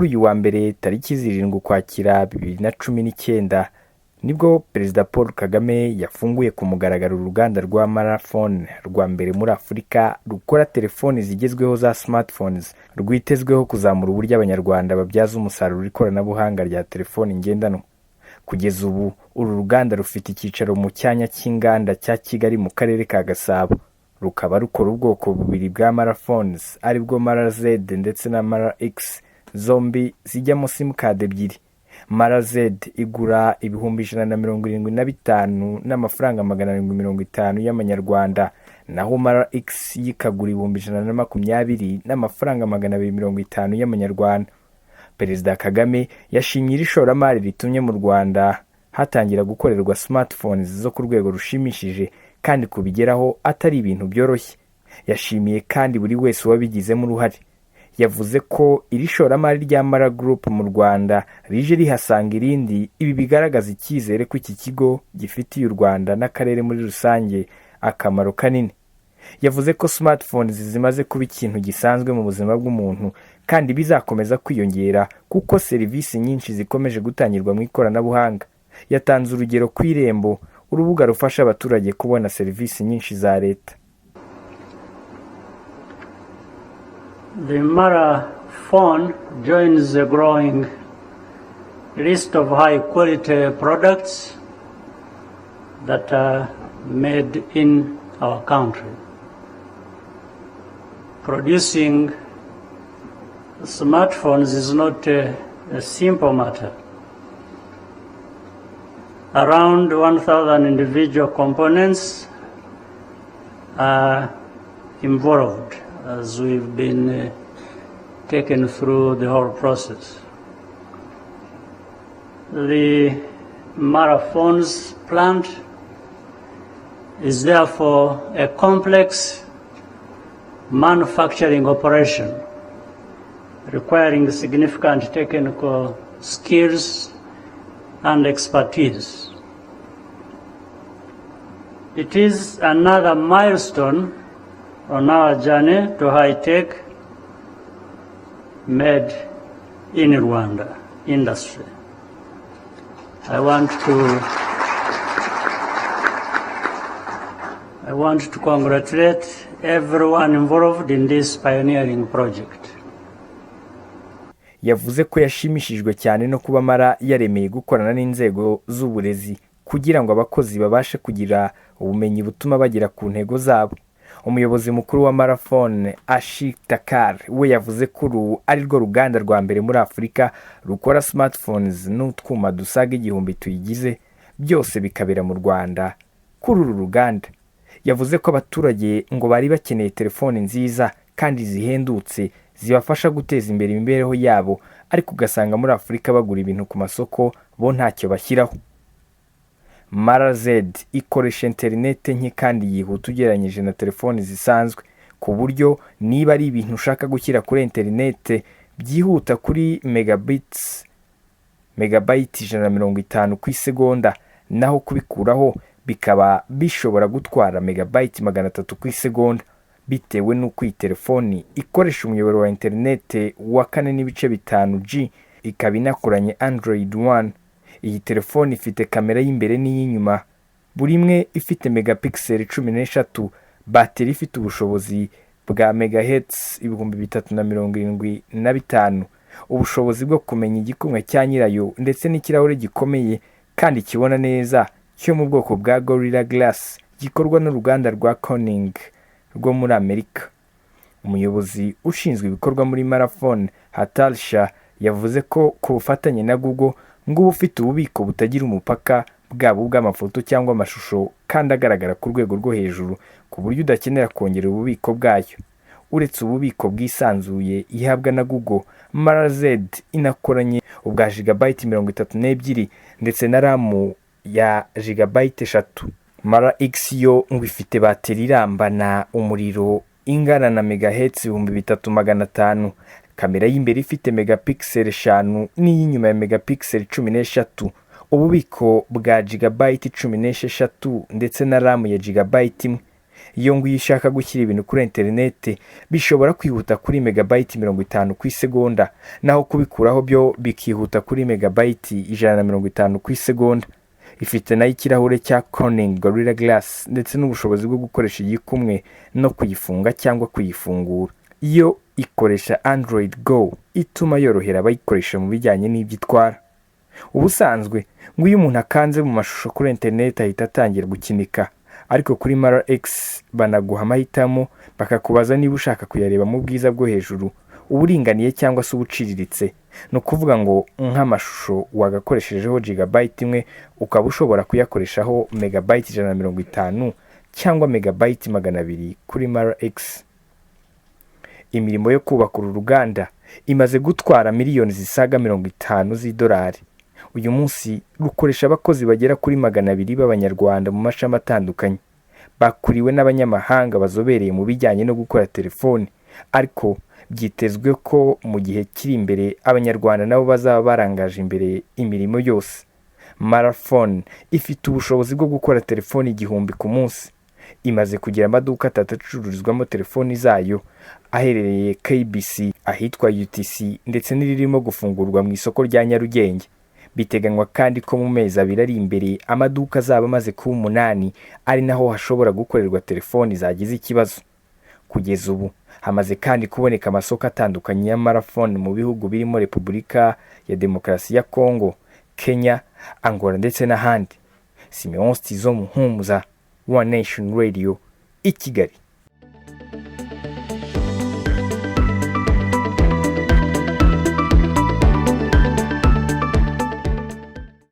Kuri uyu wa mbere tariki 7 Ukwakira 2019 nibwo Perezida Paul Kagame yafunguye ku mugaragaro uruganda rwa Mara Phone rwa mbere muri Afurika rukora telefoni zigezweho za smartphones, rwitezweho kuzamura uburyo Abanyarwanda babyaza umusaruro ikoranabuhanga rya telefoni ngendanwa. Kugeza ubu uru ruganda rufite icyicaro mu cyanya cy'inganda cya Kigali mu karere ka Gasabo, rukaba rukora ubwoko bubiri bwa Mara Phones, aribwo Mara Z ndetse na Mara X, zombi zijyamo simukadi ebyiri. Mara Z igura 175,750 n'amafaranga y'amanyarwanda, naho Mara X yikagura 120,000 n'amafaranga 250 y'amanyarwanda. Perezida Kagame yashimye iri shoramari ritumye mu Rwanda hatangira gukorerwa smartphones zo ku rwego rushimishije kandi kubigeraho atari ibintu byoroshye. Yashimiye kandi buri wese wabigizemo uruhare. Yavuze ko iri shoramari rya Mara Group mu Rwanda rije rihasanga irindi, ibi bigaragaza icyizere ko iki kigo gifitiye u Rwanda n'akarere muri rusange akamaro kanini. Yavuze ko smartphones zimaze kuba ikintu gisanzwe mu buzima bw'umuntu kandi bizakomeza kwiyongera kuko serivisi nyinshi zikomeje gutangirwa mu ikoranabuhanga. Yatanze urugero ku Irembo, urubuga rufasha abaturage kubona serivisi nyinshi za leta. The Mara phone joins the growing list of high quality products that are made in our country. Producing smartphones is not a simple matter. Around 1,000 individual components are involved as we've been taken through the whole process. The Mara Phones plant is therefore a complex manufacturing operation requiring significant technical skills and expertise. It is another milestone on our journey to high-tech made in Rwanda industry. I want to congratulate everyone involved in this pioneering project. Yavuze ko yashimishijwe cyane no kuba Mara yaremeye gukorana n'inzego z'uburezi kugira ngo abakozi babashe kugira ubumenyi butuma bagera ku ntego zabo. Umuyobozi mukuru wa Mara Phone, Ashik Takar, we yavuze ko uru ari rwo ruganda rwa mbere muri Afurika rukora smartphones n'utwuma dusaga 1000 tuyigize, byose bikabera mu Rwanda kuri uru ruganda. Yavuze ko abaturage ngo bari bakeneye telefoni nziza kandi zihendutse zibafasha guteza imbere imibereho yabo, ariko ugasanga muri Afurika bagura ibintu ku masoko bo ntacyo bashyiraho. Mara Z ikoresha interinete nke kandi yihuta ugereranyije na telefoni zisanzwe, ku buryo niba ari ibintu ushaka gushyira kuri interinete byihuta kuri megabayiti 150 ku isegonda, naho kubikuraho bikaba bishobora gutwara megabayiti 300 ku isegonda, bitewe n'uko iyi telefoni ikoresha umuyoboro wa interinete wa 4.5G, ikaba inakoranye Android One. Iyi telefoni ifite kamera y'imbere n'iy'inyuma, buri imwe ifite megapixel 13, bateri ifite ubushobozi bwa megahertz 3075, ubushobozi bwo kumenya igikumwe cya nyirayo, ndetse n'ikirahure gikomeye kandi kibona neza cyo mu bwoko bwa Gorilla Glass gikorwa n'uruganda rwa Corning rwo muri Amerika. Umuyobozi ushinzwe ibikorwa muri Mara Phone, Hatalsha, yavuze ko ku bufatanye na Google ngo uba ufite ububiko butagira umupaka, bwaba ubw'amafoto cyangwa amashusho, kandi agaragara ku rwego rwo hejuru ku buryo udakenera kongera ububiko bwayo. Uretse ububiko bwisanzuye ihabwa na Google, Mara Z inakoranye ubwa gigabyte 32 ndetse na RAM ya gigabyte 3. Mara X yo ngo ifite bateri irambana umuriro ingana na megahertz 3500, kamera y'imbere ifite megapixel 5 n'iy'inyuma ya megapixel 13, ububiko bwa gigabyte 16 ndetse na RAM ya gigabyte 1. Iyo ngo iyo ushaka gushyira ibintu kuri interineti bishobora kwihuta kuri megabayiti 50 ku isegonda, naho kubikuraho byo bikihuta kuri megabayiti 150 ku isegonda. Ifite nayo ikirahure cya Corning Gorilla Glass ndetse n'ubushobozi bwo gukoresha igikumwe no kuyifunga cyangwa kuyifungura. Iyo ikoresha Android Go ituma yorohera abayikoresha mu bijyanye n'ibyo itwara. Ubusanzwe ngo iyo umuntu akanze mu mashusho kuri interineti ahita atangira gukinika, ariko kuri Mara X banaguha amahitamo, bakakubaza niba ushaka kuyareba mu bwiza bwo hejuru, uburinganiye cyangwa se ubuciriritse. Ni ukuvuga ngo nk'amashusho wagakoreshejeho gigabyte imwe ukaba ushobora kuyakoreshaho megabyte 150 cyangwa megabyte 200 kuri Mara X. Imirimo yo kubaka uru ruganda imaze gutwara miliyoni zisaga 50 z'idolari. Uyu munsi rukoresha abakozi bagera kuri 200 b'Abanyarwanda mu mashami atandukanye, bakuriwe n'abanyamahanga bazobereye mu bijyanye no gukora telefoni, ariko byitezwe ko mu gihe kiri imbere Abanyarwanda nabo bazaba barangaje imbere imirimo yose. Maraphone ifite ubushobozi bwo gukora telefoni 1000 ku munsi. Imaze kugira amaduka atatu acururizwamo telefoni zayo, aherereye KBC, ahitwa UTC ndetse n'iririmo gufungurwa mu isoko rya Nyarugenge. Biteganywa kandi ko mu mezi 2 ari imbere amaduka azaba amaze kuba 8, ari naho hashobora gukorerwa telefoni zagize ikibazo. Kugeza ubu hamaze kandi kuboneka amasoko atandukanye ya Maraphone mu bihugu birimo Repubulika ya Demokarasi ya Kongo, Kenya, Angola ndetse n'ahandi. Simeon Stizo Muhumuza, One Nation Radio, i Kigali.